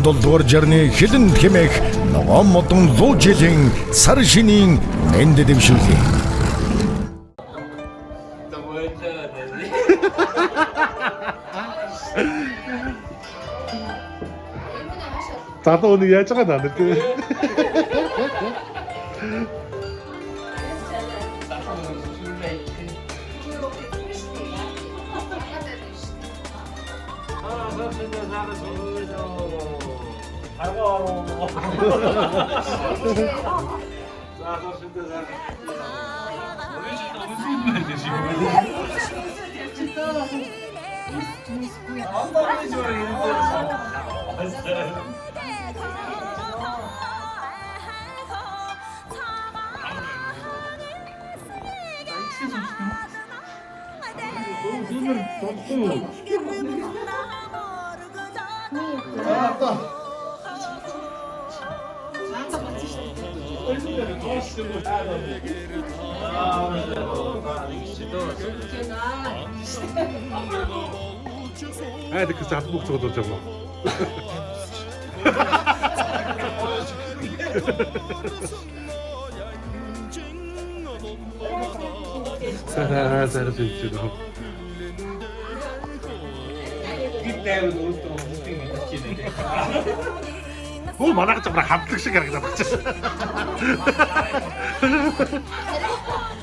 17 дугаар жарны хилэн хэмээх ногоон модон луу жилийн сар шинийн мэнд дэвшүүлээ. Залуу нэг яаж байгаа наа тий. Аа тэг залуу бүх зогсож байгаа юм. Сараа сараа зүг. Хөө манайх ч бараг хамтлаг шиг харагдаад байна.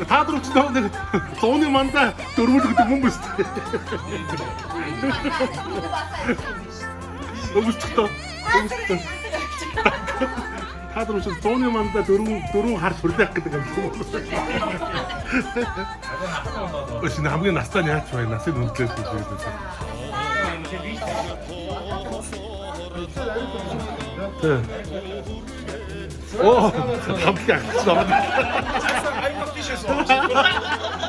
Та нар ч нэг зууны мандаа дөрвөл гэдэг хүн биз дээ. Өвсчтөө. Өвсчтөө. Та нар ч зууны мандаа дөрвөн дөрвөн хар сүрлэх гэдэг юм шиг. Өш хамгийн настай нь яач вэ? Насыг үнэлээд хэлээ. Оо, хамтлаг ахчих ороод.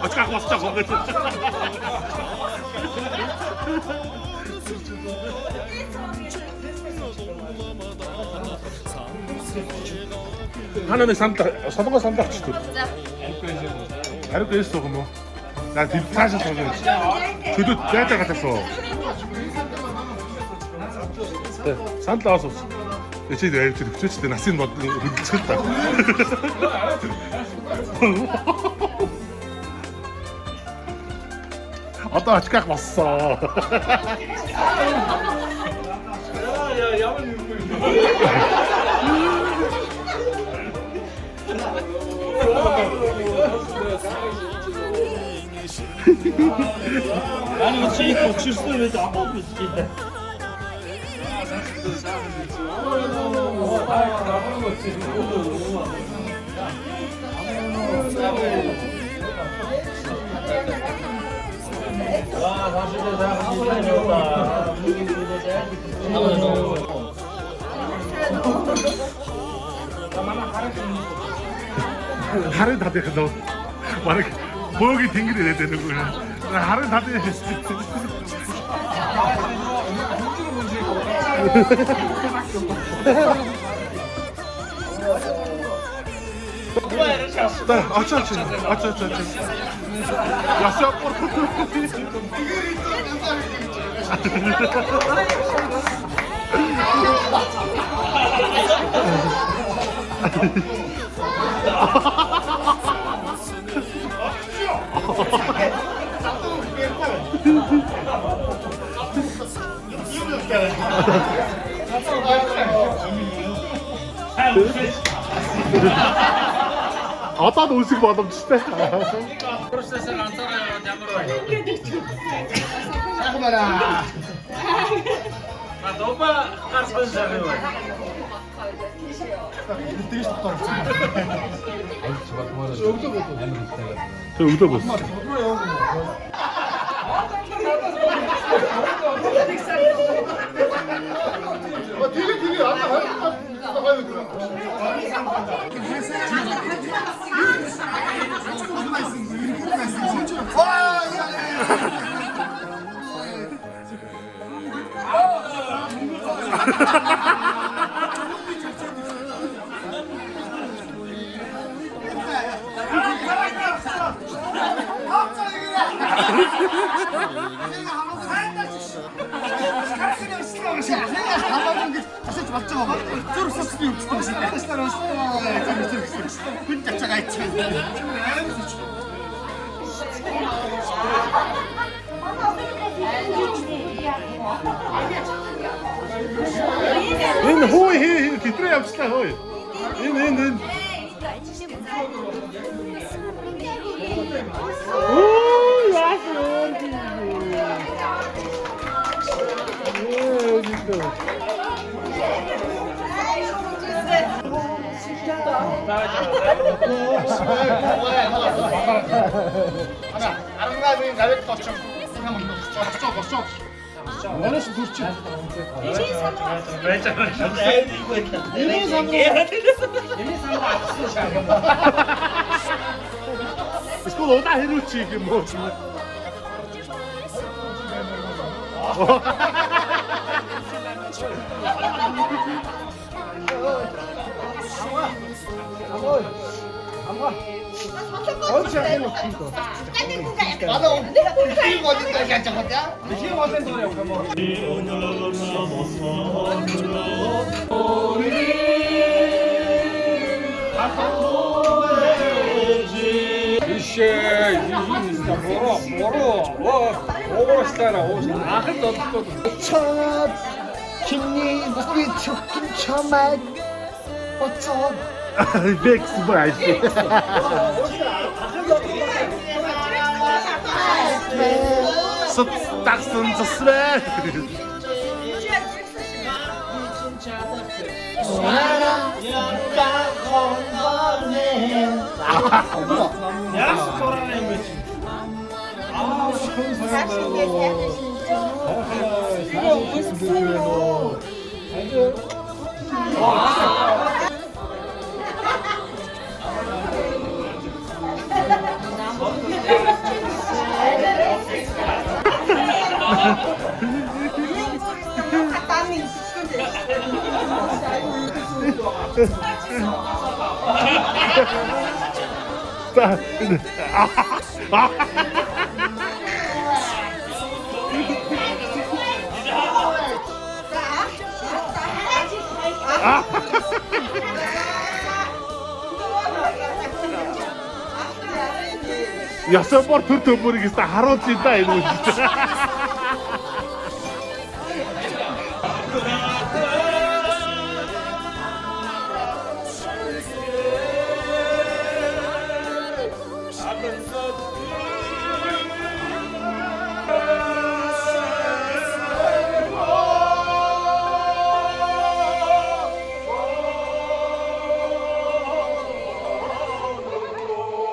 Очих босчих гоо. Хана нэг сандал солонгоо сандал авчих. За. Хариу эс суух юм уу? За тэр цаашаа сууж. Чөлөөт зайдаа гадаа суу. Сандал аваас ус. Чи яа чи хөчөөч тэ насыг бод хөдөлцөх л та. Одоо очках болсон. Яа ямар юм бэ? 아니 чи их өгшөрсөн байж авах биш чи. Харын талынх нь бараг бөөгийн тэнгэр ирээд байдаг үү. Харын талын За очоо очоо очоо очоо. Ясаа бүр. Одоо л үсэх боломжтой. Процессор ганцаараа яваад ямар вэ? Сайхан байна. А допа гарсан сайхан юм байна. Тэгэж тогтоох юм. Тэг өглөө бос. Тэгээ тэгээ одоо 20 гоё өдөр. Энэ хүү хий тэдрээ явчлаа хөө. Энэ энэ энэ. Оо яасан өөр юм. Аргаа гавьд точин. Манайш дүрч. Байж байгаа. Энэ сан Эсвэл удаа хэрүүчих юм уу? Ишээ, юм буруу, буруу. Уушлаараа уушлаа. Анх л бодохгүй. 첫 김니 목이 죽긴 처말 어쩌 Бэкс байж. Сат тагсан засвэ. Яас зураа юм бэ чи? За. Ясаа бор төр төмөрийг өстө харуулж да энэ үйл.